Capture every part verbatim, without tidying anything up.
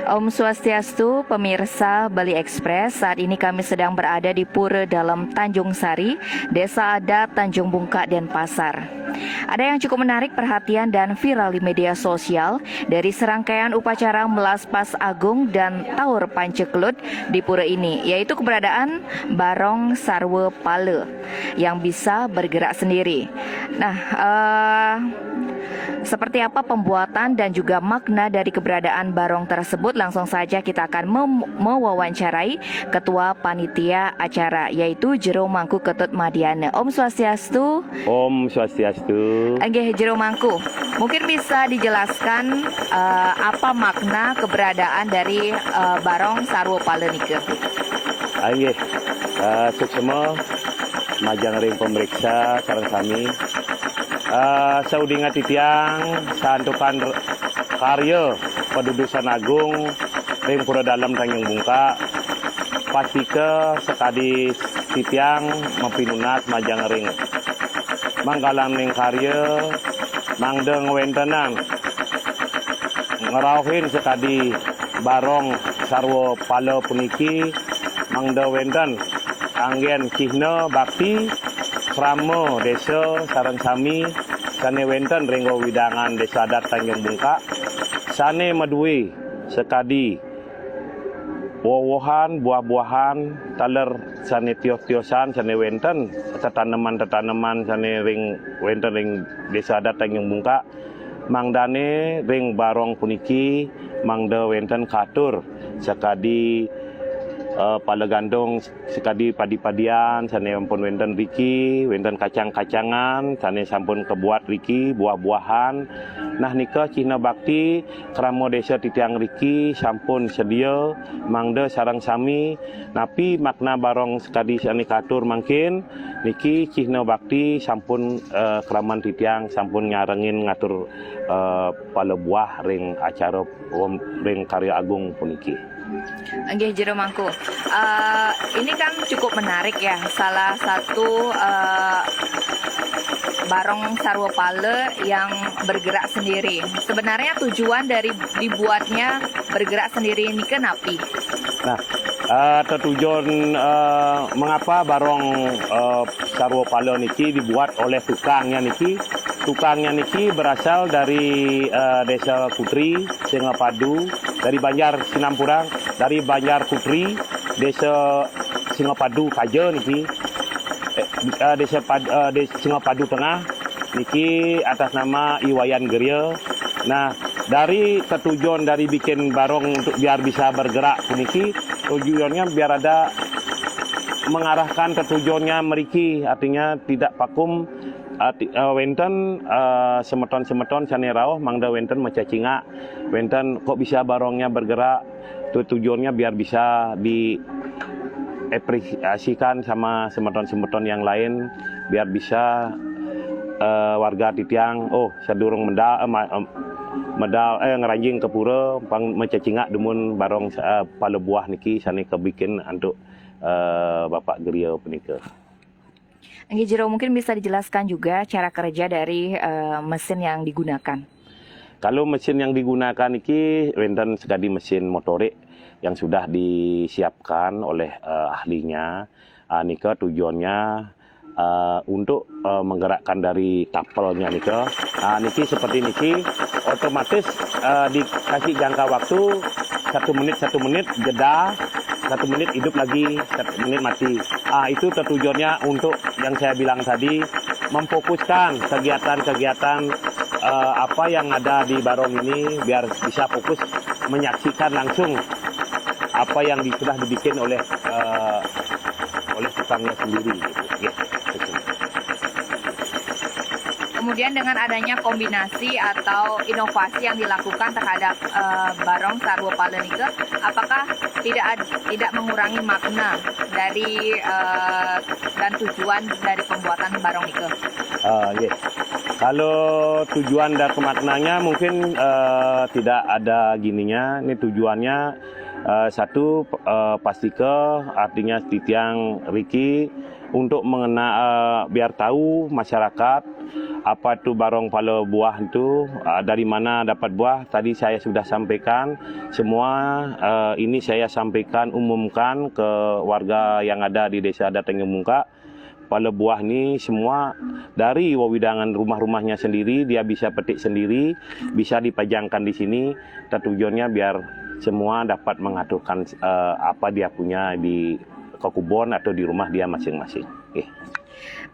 Om Swastiastu, pemirsa Bali Express. Saat ini kami sedang berada di Pura Dalam Tanjung Sari, Desa Adat Tanjung Bungkak, Denpasar. Ada yang cukup menarik perhatian dan viral di media sosial dari serangkaian upacara Melaspas Agung dan Taur Panceklut di pura ini, yaitu keberadaan Barong Sarwa Pala yang bisa bergerak sendiri. Nah, eh, seperti apa pembuatan dan juga makna dari keberadaan barong tersebut, langsung saja kita akan mem- mewawancarai Ketua Panitia Acara, yaitu Jero Mangku Ketut Madiana. Om Swastiastu. Om Swastiastu. Nggih, Jero Mangku, mungkin bisa dijelaskan eh, apa makna keberadaan dari eh, Barong Sarwa Pala nika? Ah, nggih. Eh, suksma majeng ring pemeriksa sareng sami. Eh, saudinga titiang santukan r- karya padudusan agung ring Pura Dalem Tanjung Bungkak, pastika sakadi titiang mapinunas majeng ring manggalaning karya mangda ngwentenang ngrauhin sakadi Barong Sarwa Pala puniki mangda wenten anggen cihna bakti krama desa sareng sami sane wenten ring wewidangan Desa Adat Tanjung Bungkak, sane madue sakadi wowohan, buah-buahan, taler sane tios-tiosan sane wenten, tetaneman-tetaneman sane ring wenten ring Desa Adat Tanjung Bungkak, mangdane ring barong puniki mangda wenten katur sakadi eh, pala gantung, sakadi padi-padian sane ampun wenten riki, wenten kacang-kacangan sane sampun kabuat riki, buah-buahan. Nah, nika cihna bakti krama desa titiang riki sampun sedia mangda sareng sami napi makna barong sakadi sane katur mangkin. Niki cihna bakti sampun eh, kraman titiang sampun nyarengin ngatur eh, pala buah ring acara wem- ring karya agung puniki. Nggih, Jero Mangku. Eh, ini kan cukup menarik ya, salah satu eh, Barong Sarwa Pala yang bergerak sendiri. Sebenarnya tujuan dari dibuatnya bergerak sendiri ini kenapi? Nah, eh, tetujon eh, mengapa Barong eh, Sarwa Pala niki dibuat oleh tukangnya niki? Tukangnya niki berasal dari eh, Desa Kutri, Singapadu, dari Banjar Sinampurang, dari Banjar Kutri, Desa Singapadu Kaja niki. Eh, eh, Desa Pad, eh, Desa Singapadu Tengah niki atas nama I Wayan Geria. Nah, dari ketujuan dari bikin barong untuk biar bisa bergerak puniki, tujuannya biar ada mengarahkan ketujuannya meriki, artinya tidak vakum. Arti, eh, wenten eh, semeton-semeton sane rauh mangda wenten macacingak, wenten kok bisa barongnya bergerak, tu tujuannya biar bisa diapresiasikan sama semeton-semeton yang lain, biar bisa eh, warga titiang, oh, sadurung medal eh, ma- em, medal eh ngranjing ke pura pang macacingak dumun barong eh, pala buah niki sane kebikin antuk eh, Bapak Geria punika. Nggih, Jero, mungkin bisa dijelaskan juga cara kerja dari eh, mesin yang digunakan. Kalau mesin yang digunakan niki wenten sekadi mesin motorik yang sudah disiapkan oleh eh, ahlinya. Ah, nika tujuannya eh, untuk eh, menggerakkan dari tapelnya nika. Ah, niki seperti niki, otomatis eh, dikasih jangka waktu satu menit, satu menit jeda, satu menit hidup lagi, satu menit mati. Ah, itu tujuannya untuk yang saya bilang tadi, memfokuskan kegiatan-kegiatan eh, apa yang ada di barong ini biar bisa fokus menyaksikan langsung apa yang di- sudah dibikin oleh eh, oleh tukangnya sendiri gitu. Ya, betul. Kemudian dengan adanya kombinasi atau inovasi yang dilakukan terhadap eh, Barong Sarwa Pala nika, apakah tidak ad- tidak mengurangi makna dari eh, dan tujuan dari pembuatan barong nika? Ah, nggih. Kalau tujuan dan maknanya mungkin eh, tidak ada gininya. Ini tujuannya Eh, satu, eh, pasti ke, artinya titiang Riki untuk mengena, eh, biar tahu masyarakat apa tu barong pala buah itu, eh, dari mana dapat buah. Tadi saya sudah sampaikan semua, eh, ini saya sampaikan, umumkan ke warga yang ada di Desa Adat Tanjung Mungkak. Pala buah ni semua dari wewidangan rumah-rumahnya sendiri, dia bisa petik sendiri, bisa dipajangkan di sini. Tujuannya biar semua dapat mengaturkan, eh, apa dia punya di kekubon atau di rumah dia masing-masing. Oke.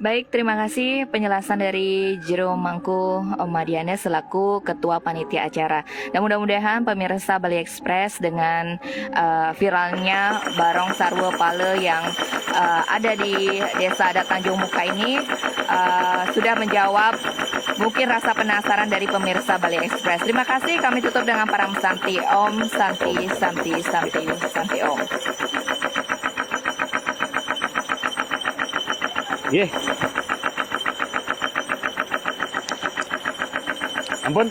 Baik, terima kasih penjelasan dari Jero Mangku Madiane selaku Ketua Panitia Acara. Dan mudah-mudahan pemirsa Bali Express dengan, eh, viralnya barong sarwa pala yang, eh, ada di Desa Adat Tanjung Muka ini, eh, sudah menjawab mungkin rasa penasaran dari pemirsa Bali Express. Terima kasih, kami tutup dengan Param Santi. Om Santi, Santi, Santi, Santi Om. Ye. Ampun.